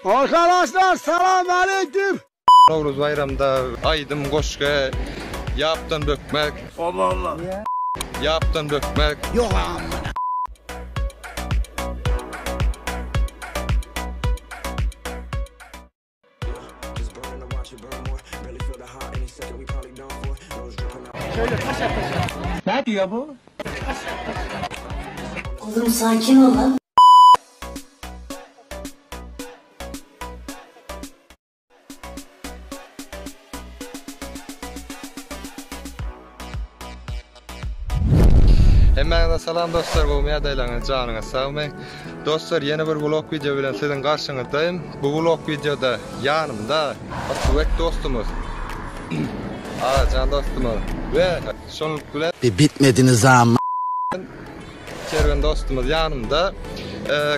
Arkadaşlar salam aleyküm. Nowruz baýramda aýdym goşgy ýapdan bökmek. Allah Allah. Ýapdan bökmek. Yok amına. Ne diyor bu? Oğlum sakin ol lan. Hemmäňize salam dostlar, gowmy ýagdaýlaryňyz, janyňyz sagmy? Dostlar, ýene bir vlog wideo bilen siziň garşyňyzdaýym. Bu vlog wideoda ýanymda Atbek dostumyz, Agajan dostumyz we şonluk bilen Bir bitmediniz ama. Kerwen dostumyz ýanymda.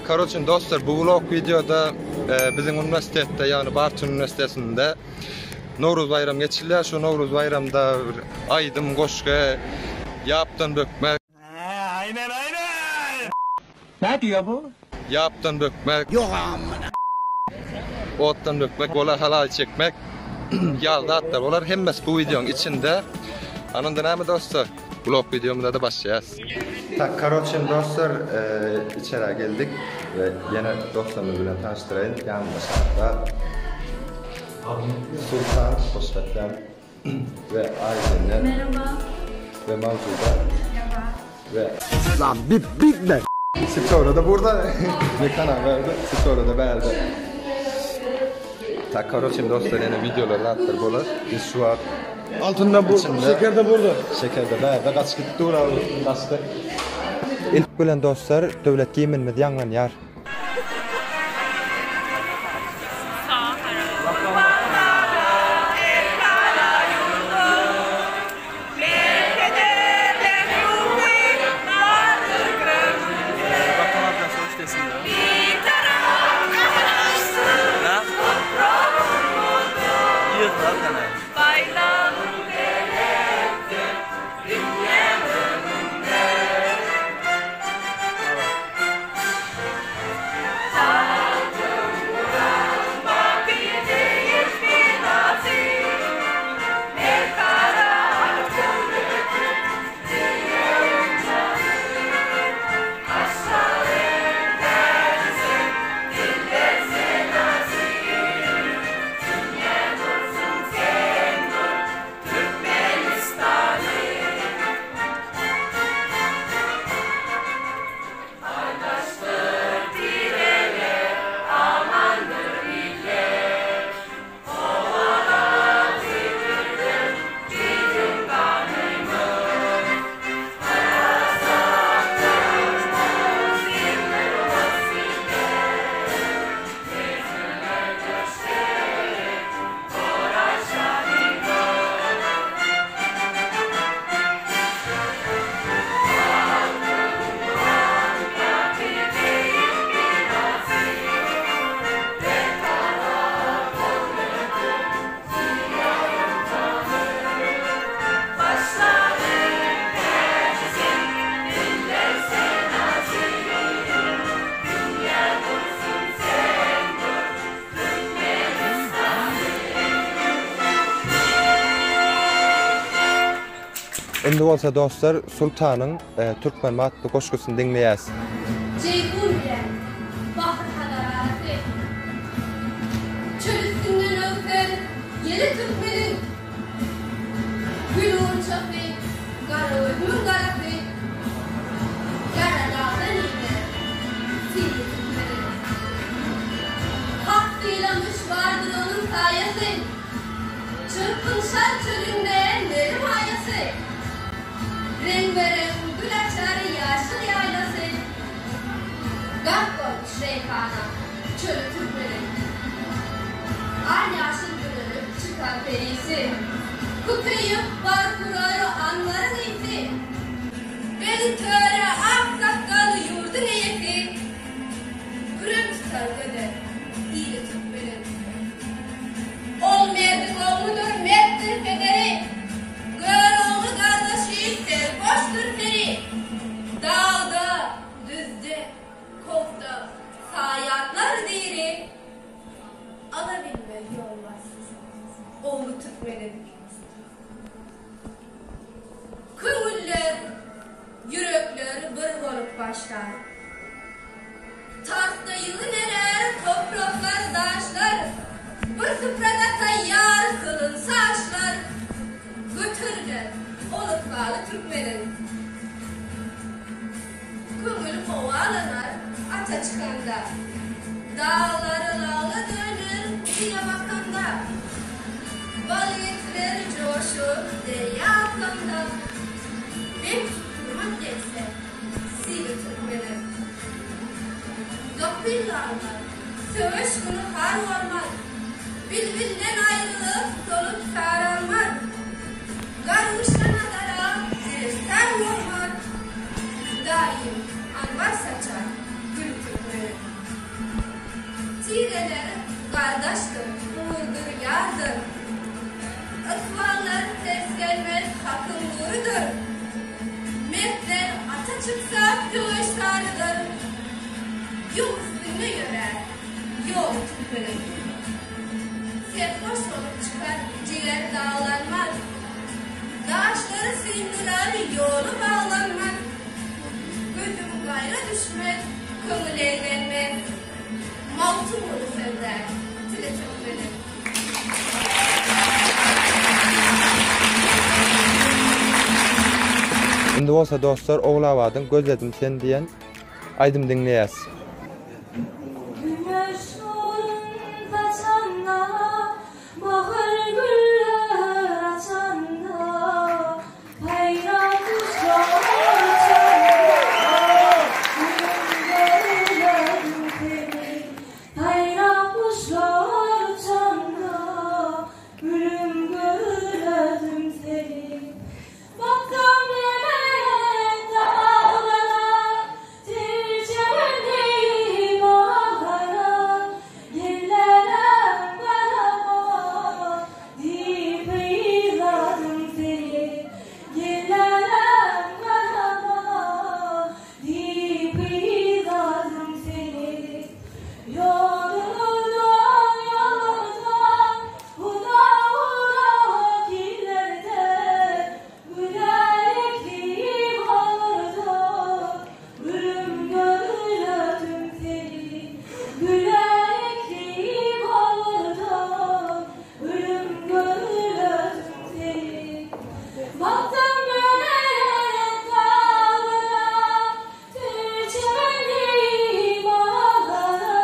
Karoçin dostlar, bu vlog wideoda biziň uniwersitetde, ýagny Bartyn uniwersitetinde Nowruz baýramy geçirilýär. Şu Nowruz baýramda bir aýdym, goşgy, ýapdan bökmek. Aynen aynen. Ne diyor bu? Ýapdan bökmek. Yok amına. Otdan bökmek, bolar halal çekmek ýaly zatlar bolar. Hemmesi bu wideoň içinde. Ananda näme dostlar? Vlog wideomyza da başlaýas. Tak, karoçin dostlar, içerä geldik we ýene dostlarymyz bilen tanyşdyraýyn. Ýanymda Şahda, Sultan, hoş geldiň we Aýjennet. Merhaba. We Mawjuda. Merhaba. We Lan bir bitme. Sitoro da burada. Mekan verdi. Sitoro da verdi. Tak, karoçin dostlar ýene wideolar zatlar bolar. Biz şu wagt Altında bu, İçinde. şeker de burada. Şekerde bärde gaçyp gitdi dur abi. Gaçdy. Ilk bilen dostlar döwlet gimnimiz ýaňlanýar. Indi bolsa dostlar Sultanyň Türkmenim atly goşgusyny diňleýäs. Jeýhun bilen Bahr Hazar arasy. Çöl üstünden öwsen ýeli türkmeniň. Gül gunçasy, gara gözümiň garasy. Gara dagdan iner silli türkmeniň. Hak sylamyş bardyr onuň saýasy. Çyrpynşar çölünde nerim aýasy. Reňbe-reň gül açar ýaşyl ýaýlasy. Gark bolmuş reýhana çöli türkmeniň. Al-ýaşyl bürünip çykar perisi. Köpeýip bark urar anbaryň ysy. Begi töre ak sakgaly ýurduň eýesi. Kürem tutar gözel ili türkmeniň. Ol merdiň ogludyr, mertdir pederi. Görogly gardaşy serhoşdyr peri. Dagda, düzde, kowda saýatlar diri. Alabilmez ýolbars ogly türkmeniň. Köňüller, ýürekler bir bolup başlar. Tagtda ýygy neler, topraklar, daşlar, Bir süprede taýýar kylynsa aşlar, Göteriler ol ykbaly türkmeniň. Köňül howalanar ata çykanda. Daglar lagla döner guýa bakanda. Bal getirer joşup derýa akanda. Bek tutturmak gelse sili türkmene. Gapyl galmaz, söweş güni har bolmaz. Bilbilden aýrylyp solup saralmaz. Gargyşa nazara giriftar bolmaz. Daýym anbar saçar gül türkmene. Tireler gardaşdyr, ugurdyr, ýardyr. Ykballar ters gelmez, hakyň nurudyr. Mertler ata çyksa söweş sarydyr. Ýol üstünde ýörär ýol türkmeniň. Serhoş bolup çykar jiger daglanmaz. Daşlary syndyrar ýoly baglanmaz. Gözüm gaýra düşmez, köňül eglenmez. Magtymguly sözlär tili türkmeniň. Indi bolsa dostlar Ogulabadyň Gözledim seni diýen aýdym diňleýäs. Güneş nurun saçanda, Bahar güller açanda, Saýran guşlar uçanda, Gülüm gözledim seni. Saýran guşlar uçanda, Gülüm gözledim seni. Bakdym belent daglara, Tirçendi baglara, Ýellerem garama diýip yzladym seni. Ýellerem garama diýip yzladym seni. Ýoluňdan ýoluňdan uzak-uzak illerde Gülerlikli baglarda Gülüm gözledim seni. Gülerlikli baglarda Gülüm gözledim seni. Baktım belent dağlara, Türçendi bağlara,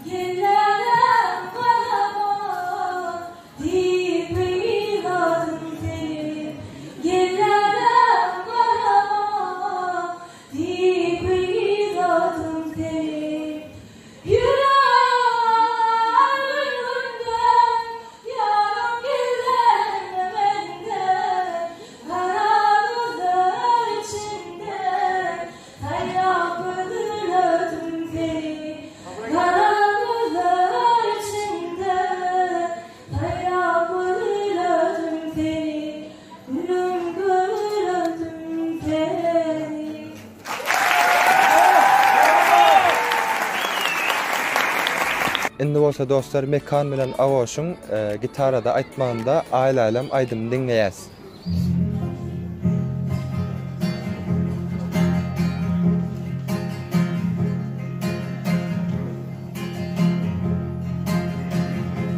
Gellerem garama diýip yzladym seni. Gellerem garama diýip yzladym seni. Ýürek gün-günden ýarym gizlende menden, Gara gözler içinde saýrap gözledim seni. Gara gözler içinde saýrap gözledim seni. Gülüm gözledim seni. Indi bolsa dostlar Mekan bilen Awoşyň gitarada aýtmagynda Aý Läläm aýdymyny diňleýäs.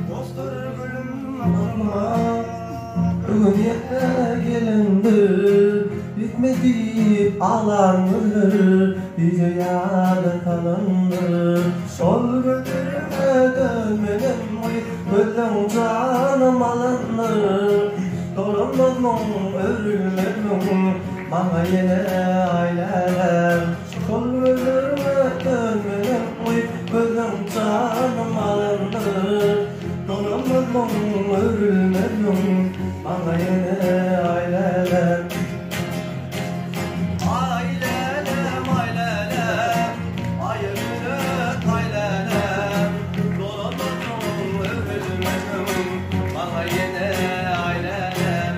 Dostlar gülüm aklyma Öňüm ýene gelendir Ýitme diýip aglandyr Bize ýada salandyr Şol gözlerime dönmenem goý Gözleň janym alandyr Dolanmazmyň öwrülmezmiň Maňa ýene aý läläm Şol gözlerime dönmenem goý Gözleň janym alandyr Dolanmazmyň öwrülmezmiň Maňa ýene aý läläm. Aý läläm, aý läläm, Aýa güne taý läläm, Dolanmazmyň, öwrülmezmiň, Maňa ýene aý läläm.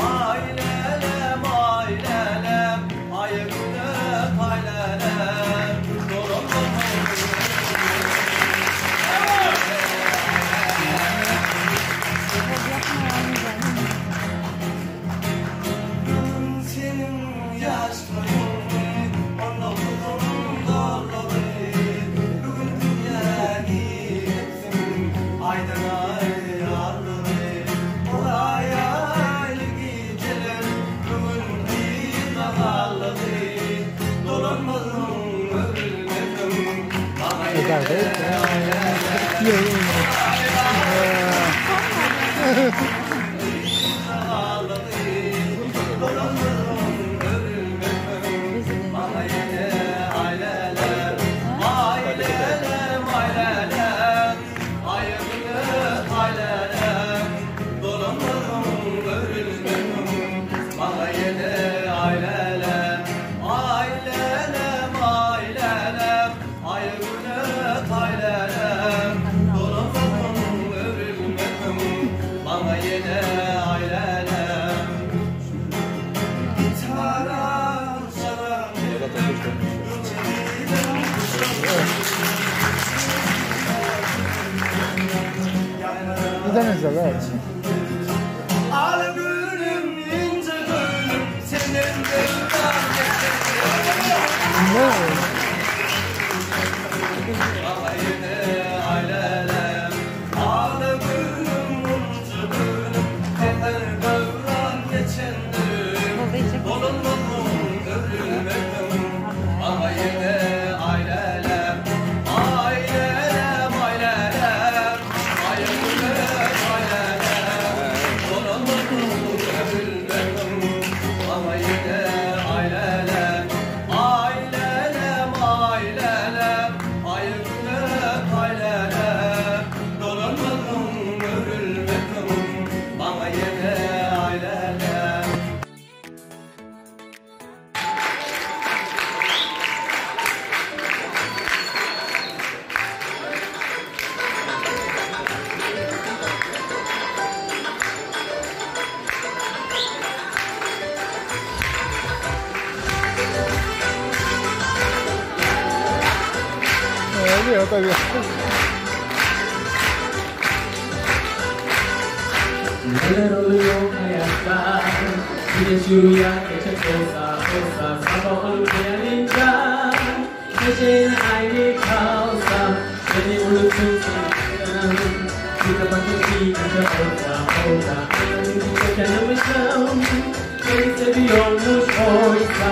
Aý läläm, aý läläm, Aýa güne taý läläm, Dolanmazmyň. Neler oluyor hayatta? Bir de şu rüya gerçek olsa olsa sabah olup uyanınca Neşeyle aynı kalsam Beni unutursun canım Bir de bakıp bir gece olsa olsa Anladım ki yanılmışım Beni seviyormuş oysa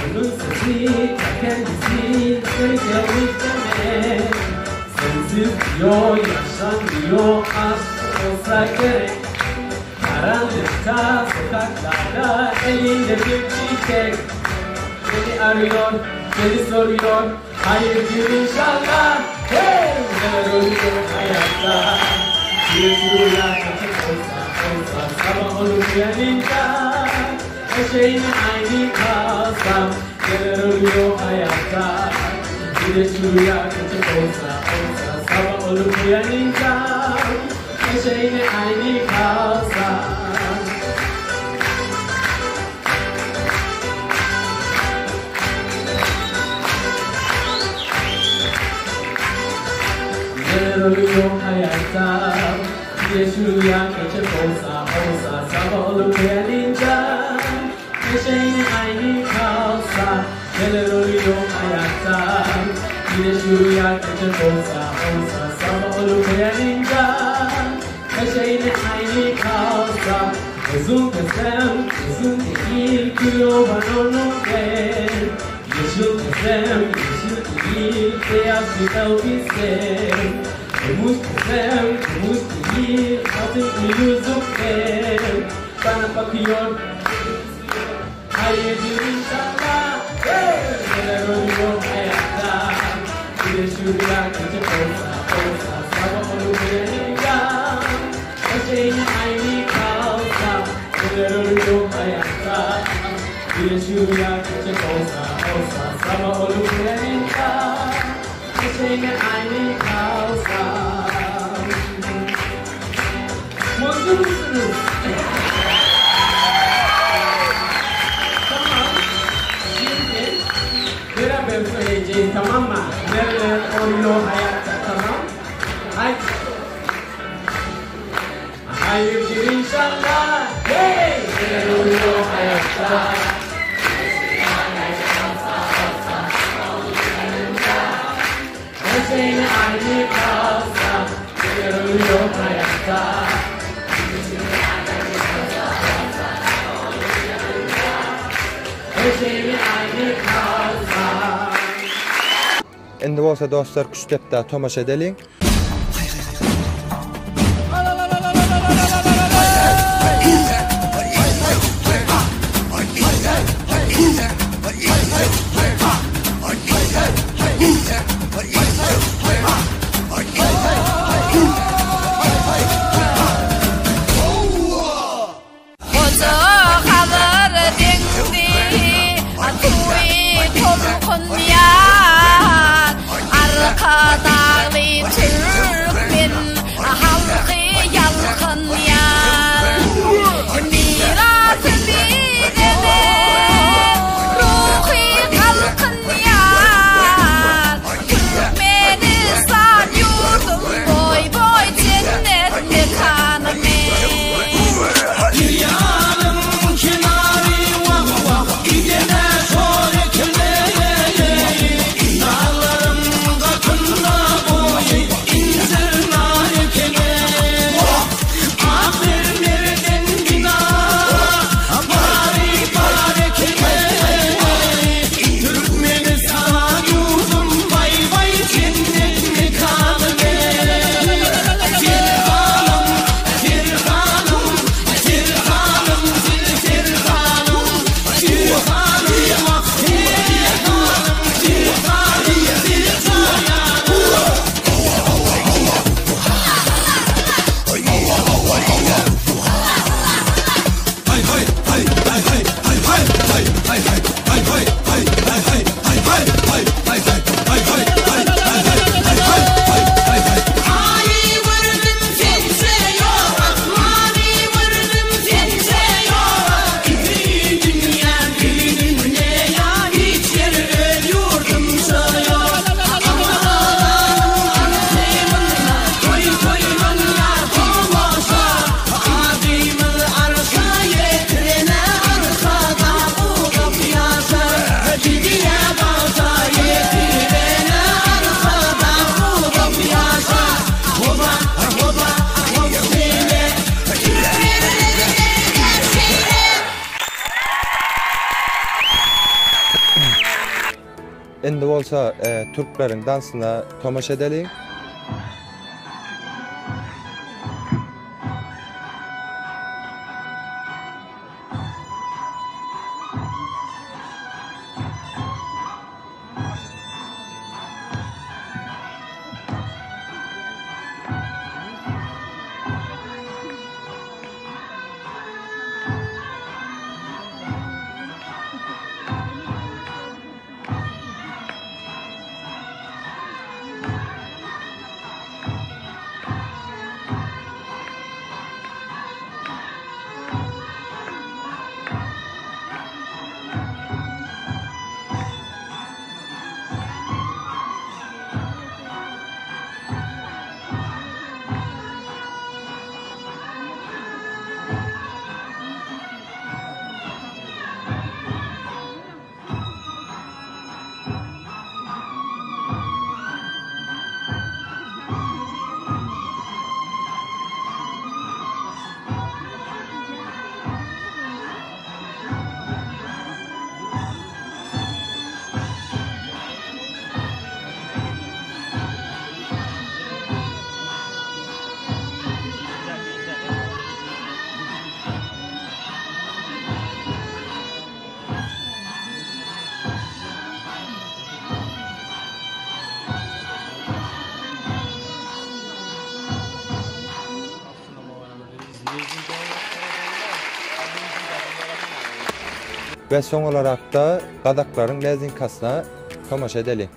Onun sesi ta kendisi Seni sevmiş demek Sensiz diyor yaşanmıyor aşk olsa gerek Karanlıkta sokaklarda elinde bir çiçek Beni arıyor, beni soruyor Hayırdır inşallah Hey! Neler oluyor hayatta Bir rüya gerçek olsa olsa Sabah olup uyanınca Her şeyine aynı kalsam Neler oluyor hayatta Bir rüya gerçek olsa olsa Sabah olup uyanınca Her şeyine aynı kalsam Neler oluyor hayatta Bir de şu rüya gerçek olsa olsa Sabah olup uyanınca Neşeyle aynı kalsa Neler oluyor hayatta Bir de şu rüya gerçek olsa olsa Sabah olup uyanınca Neşeyle aynı kalsa Uzun desem uzun değil Kilo var onun ben Yeşil desem yeşil değil Beyaz bir elbise Gümüş desem gümüş değil Altın bir yüzük ben Bana bakıyor Hayırdır inşallah Hey! Neler oluyor hayatta Bir de şu rüya gerçek olsa olsa Sabah olup uyanınca Her şeyine aynı kalsa Neler oluyor hayatta Bir de şu rüya gerçek olsa olsa Sabah olup uyanınca Her şeyine aynı kalsa Mutlu musunuz? Tamam. Şimdi beraber söyleyeceğiz tamam mı? Neler oluyor hayatta tamam? Haydi. Hayırdır inşallah. Hey! Neler oluyor hayatta? Her şeyine aynı kalsa Neler oluyor hayatta? Her şeyine aynı kalsa. Indi bolsa dostlar küştdepdä tomaşa edeliň. Goja Hazar deňzi suwy tolkunýar, Arkadagly türkmen halky ýalkynýar. Mirasy mizemez, ruhy galkynýar. Türkmenistan ýurdum boý-boý jennet mekanym men. Indi bolsa türkleriň dansyna tomaşa edeliň. We soň olarakda gazaklaryň lezinkasyna tomaşa edeliň.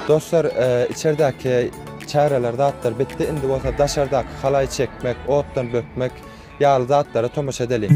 Dostlar, içerdäki çäreler zatlar bitdi. Indi bolsa daşardaky halaý çekmek, otdan bökmek ýaly zatlara tomaşa edeliň.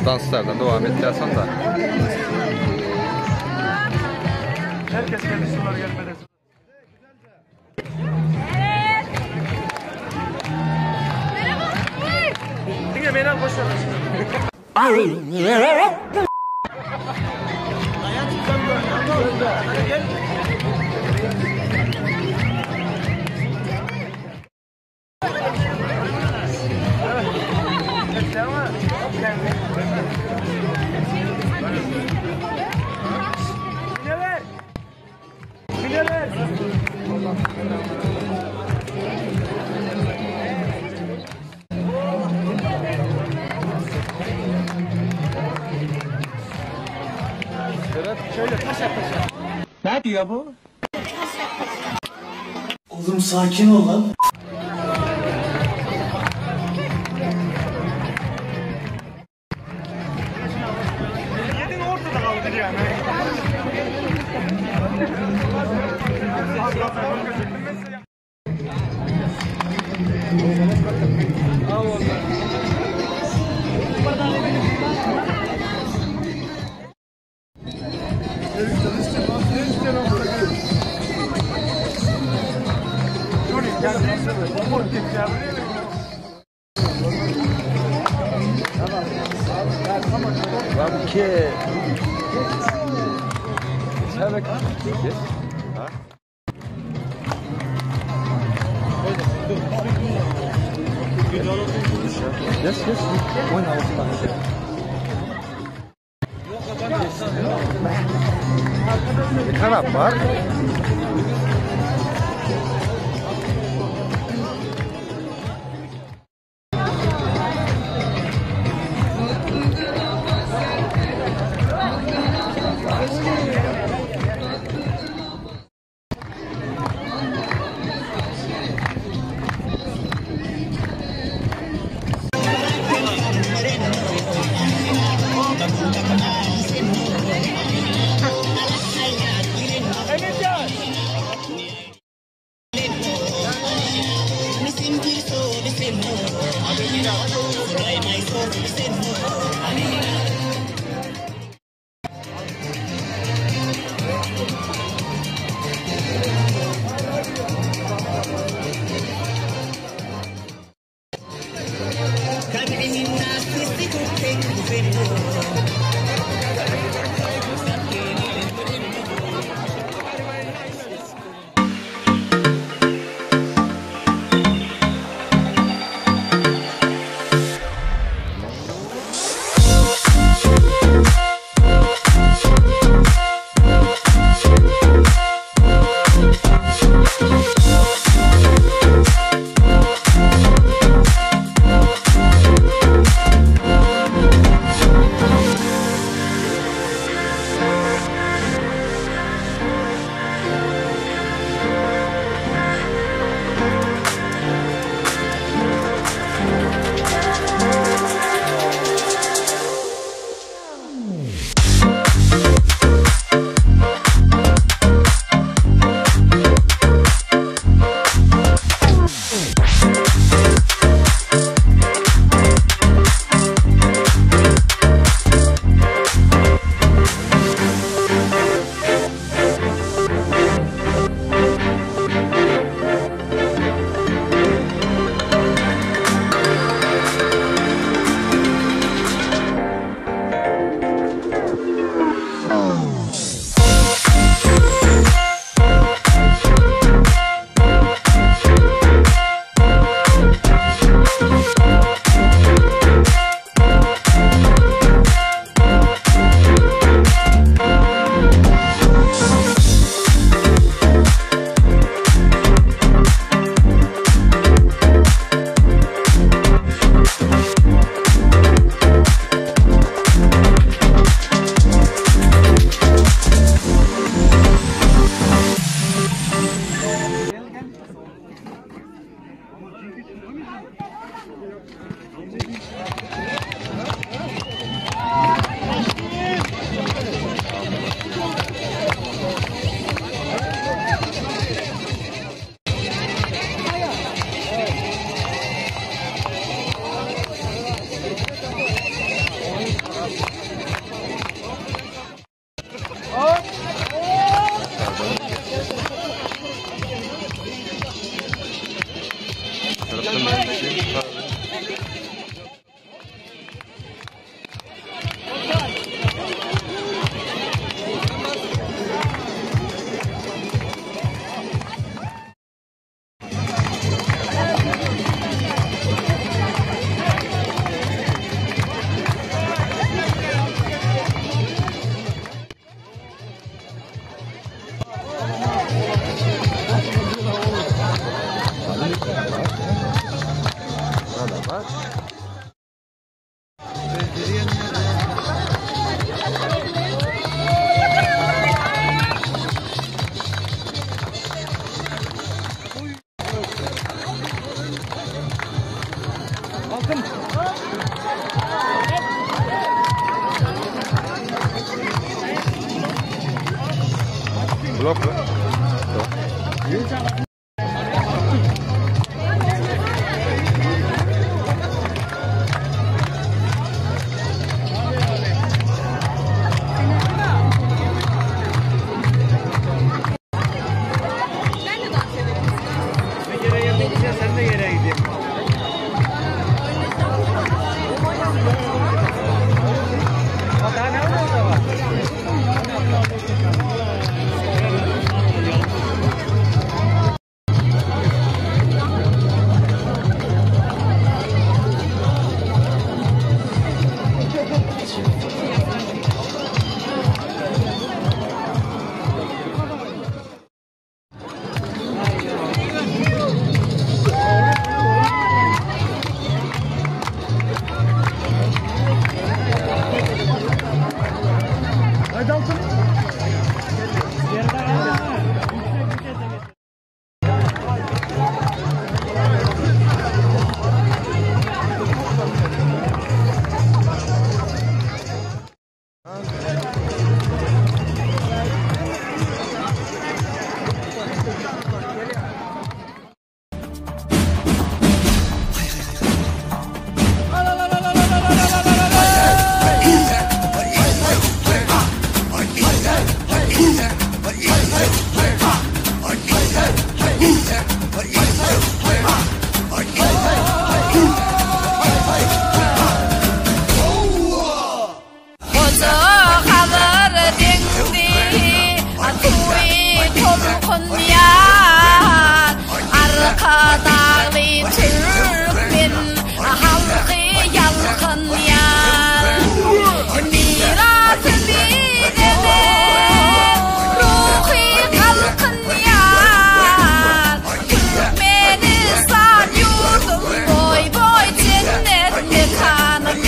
Danslardan dowam etýär sonda. Herkes kendi suları gelmedi. Diňe meni al boş ver. Ne diyor bu? Oğlum sakin ol lan. Yedin ortada kaldı yani. Yes, yes. Kanap var. Vlog mu? Sen de yere gideyim. Daha ne var orada var? Goja Hazar deňzi, suwy tolkunýar. Arkadagly türkmen halky ýalkynýar. Mirasy mizemez, ruhy galkynýar. Türkmenistan ýurdum boý-boý jennet mekanym.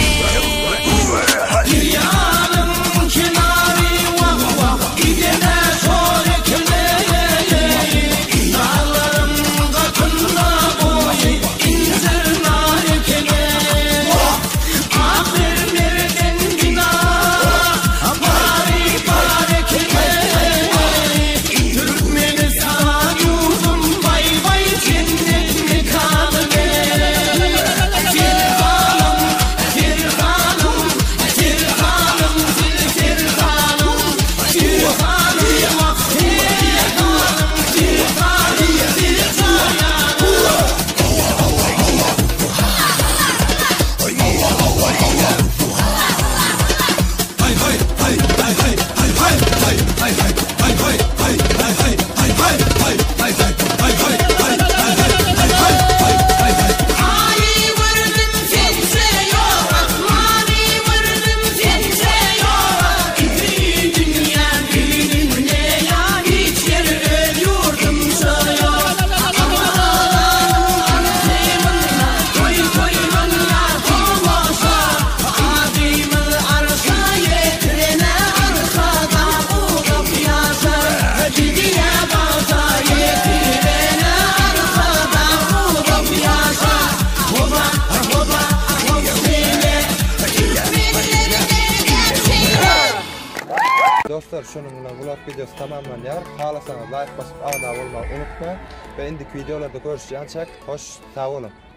Dostlar şunuň bilen vlog videosy tamamlanýar. Halasaňyz like basyp agza bolmagy unutmaň we indiki videolarda görüşýänçäk hoş sag boluň.